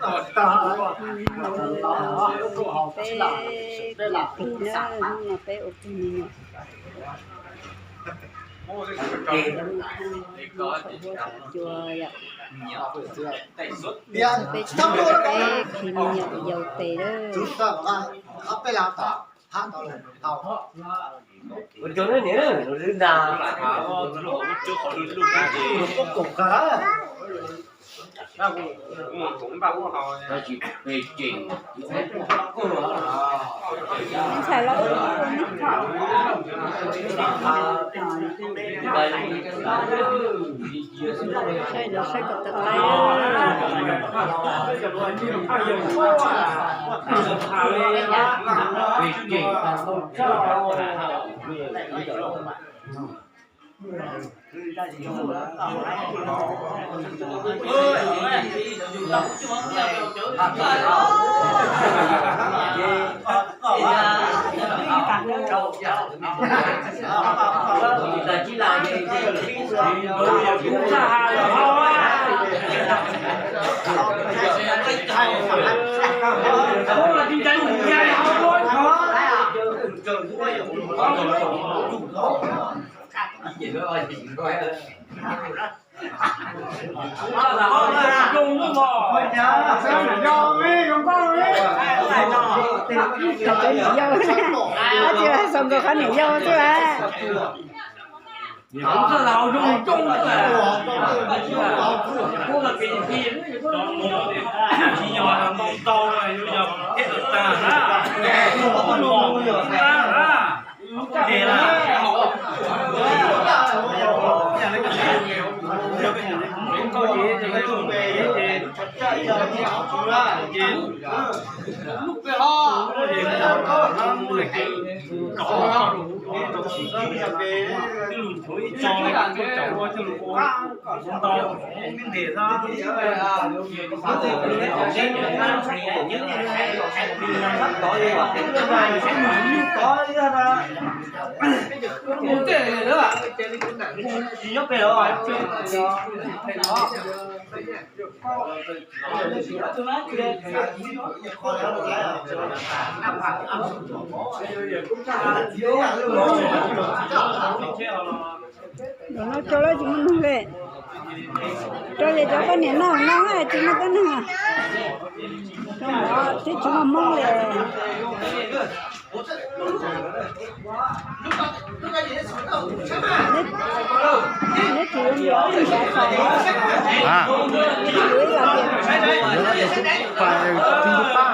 Peb ua plig na, hnub no peb ua plig me nyuam. Peb khi me nyuam yaus tes lawm. Saib, saib kom tau qaib. Cov niam yau, tsis xav nkaus qhov niam yau xwb las. Zaum no rau lawv tsis muaj neeg li. Rau ces cov poj niam noj noj tsis muaj peb neeg. Rau mov twb tsis muaj hmoob li. Neb tsis yuav ntiav ib xav txog, yuav ib los tias kuv pais tib ntu pab.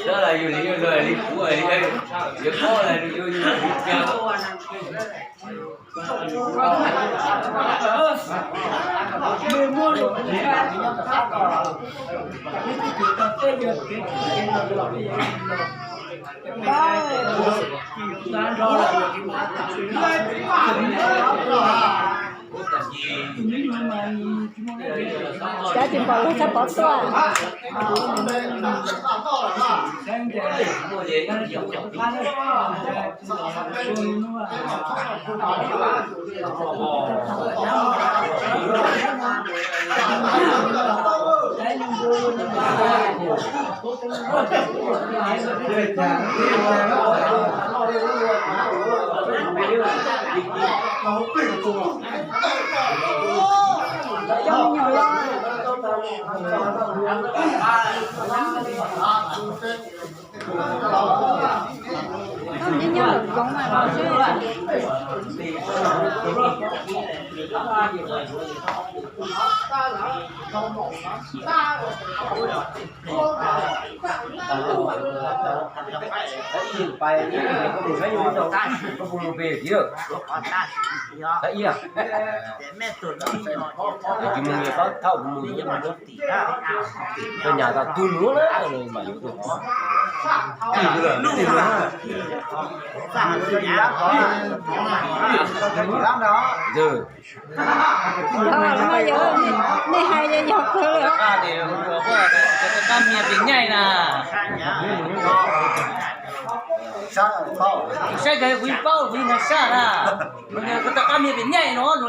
Yog li, yog li kuv, yog pob li, yog li kuv. Cov tsis npaum los txhob pov tuaj. Koj nyam tau tus nuav na mas yuav tuaj. Nej hais yog kawg li. Koj mias pem nyaij na. Saib kawg kuv paub kuv ntag sab na. Koj tau kab mias pem nyaij no no.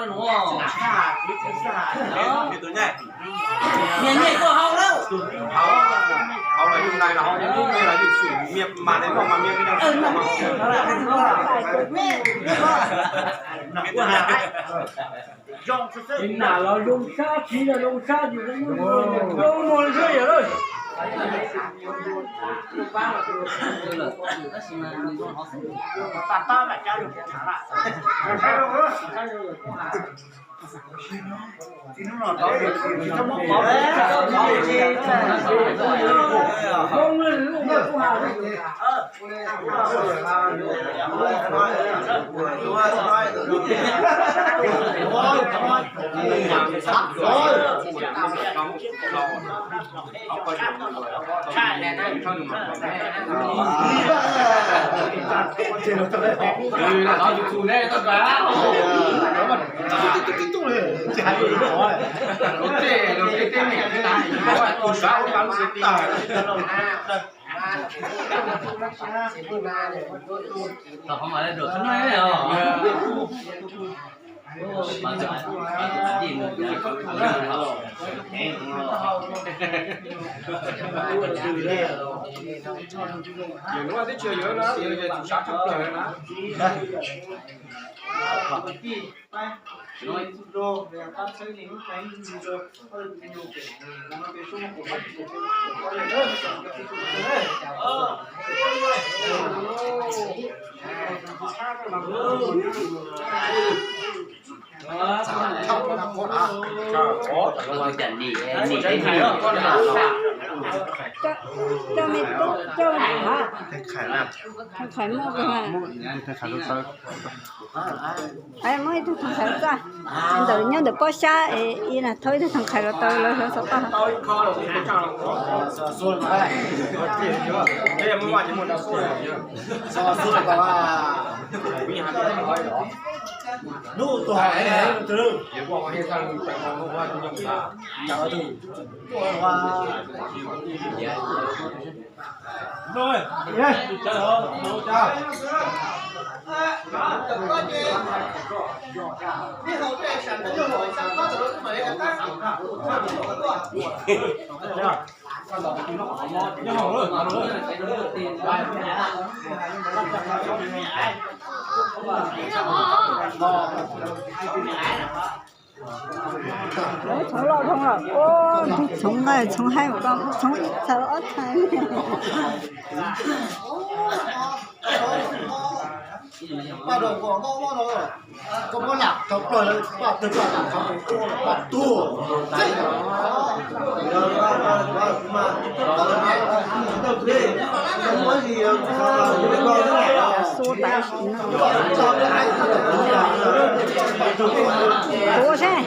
Mias nyaij koj haus lawm. Nam los zoo sab, txiv los zoo sab, yus zoo zoo zoo zoo zoo zoo. Coj me tub, coj me hov. Thaj Khais muaj kawg na. Muaj ib tug Thaj Khais txaj ntawm nyob ntawm pob sab es ib na thauj ib tug Thaj Khais los tau lawv hlawv xov tooj. Txhoov loj dhau lawm, ua txhoov nqaij txhoov haib, txhoov ib txhais ob txhais. Xua tas sim no. Kuv seb.